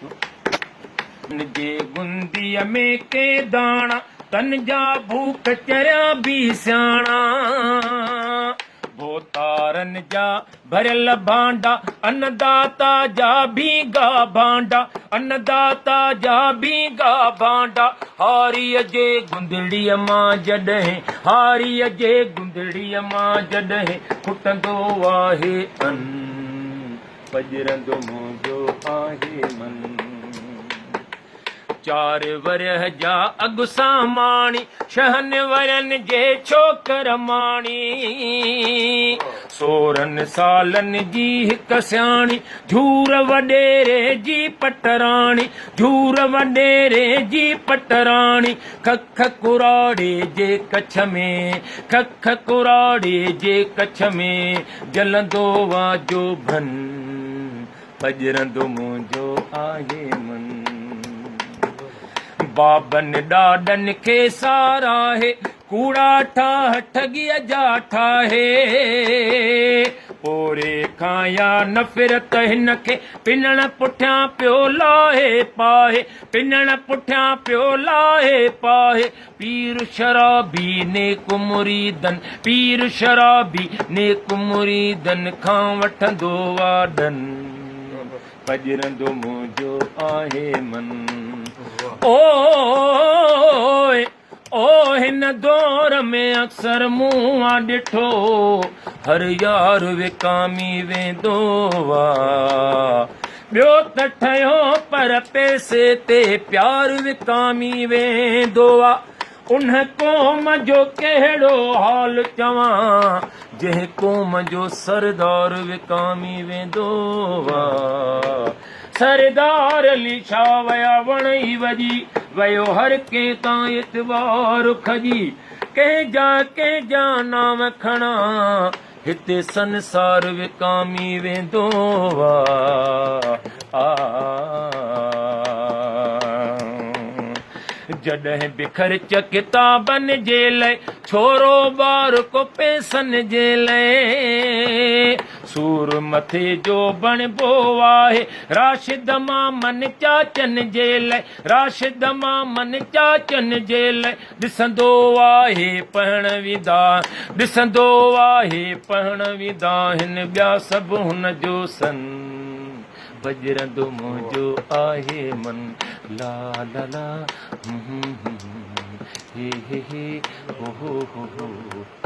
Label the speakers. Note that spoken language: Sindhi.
Speaker 1: تن جي گنديء ۾ ڪي داڻا، تن جا ڀوڪ چريا به سياڻا. ڀوتارن جا ڀريل ڀانڊا، انّداتا جا ڀينگا ڀانڊا، انّداتا جا ڀينگا ڀانڊا. هاريء جي گندڙيء مان جڏهن، هاريء جي گندڙيء مان جڏهن کٽندو آهي ان. پڄرندو منهنجو آهي من. چار ورهيه جا اڳ ساماڻي، ڇهن ورهين جي ڇوڪر ماڻي. سورهن سالن جي هڪ سياڻي، جھور وڏيري جي پٽراڻي، جھور وڏيري جي پٽراڻي. کک ڪراڙي جي ڪڇ ۾، کک ڪراڙي جي ڪڇ ۾، جلندو آ جوڀن، پڄرندو منهنجو آهي من. بابن ڏاڏن کي ساراهي، ڪوڙا ٺاهه ٺڳيء جا ٺاهي. پوري کان يا نفرت هن کي، پنڻ پٺيان پيو لاهي پاهي، پنڻ پٺيان پيو لاهي پاهي. پير شرابي نيڪ مريدن، پير شرابي نيڪ مريدن کان وٺندو آ ڏن، پڄرندو منهنجو آهي من. اوء او هن دور ۾ اڪثر مون آ ڏٺو، هر يار وڪامي ويندو آ. ٻيو ته ٺهيو پر پئسي تي پيار وڪامي ويندو آ. ان قوم جو ڪهڙو حال چوان، جنهن قوم جو سردار وڪامي ويندو آ. سردار علي شاهه ويا وڻ ئي وڄي ويو هر ڪنهن تان اعتبار کڄي ڪنهن جا ڪنهن جا نانء کڻان هتي سنسار وڪامي ويندو آ. جڏهن به خرچ ڪتابن جي لئه، ڇورو ٻار ڪو پئسن جي لئه، سور مٿي جو بڻبو آهي، راشد مامن چاچن جي لئه، راشد مامن چاچن جي لئه. ڏسندو آهي پهڻ ويندا، ڏسندو آهي پهڻ ويندا هن ٻيا سڀ هن جو سن، پڄرندو منهنجو آهي من، لا لا لا هون هون هون هي هي هي هو هو هو هو.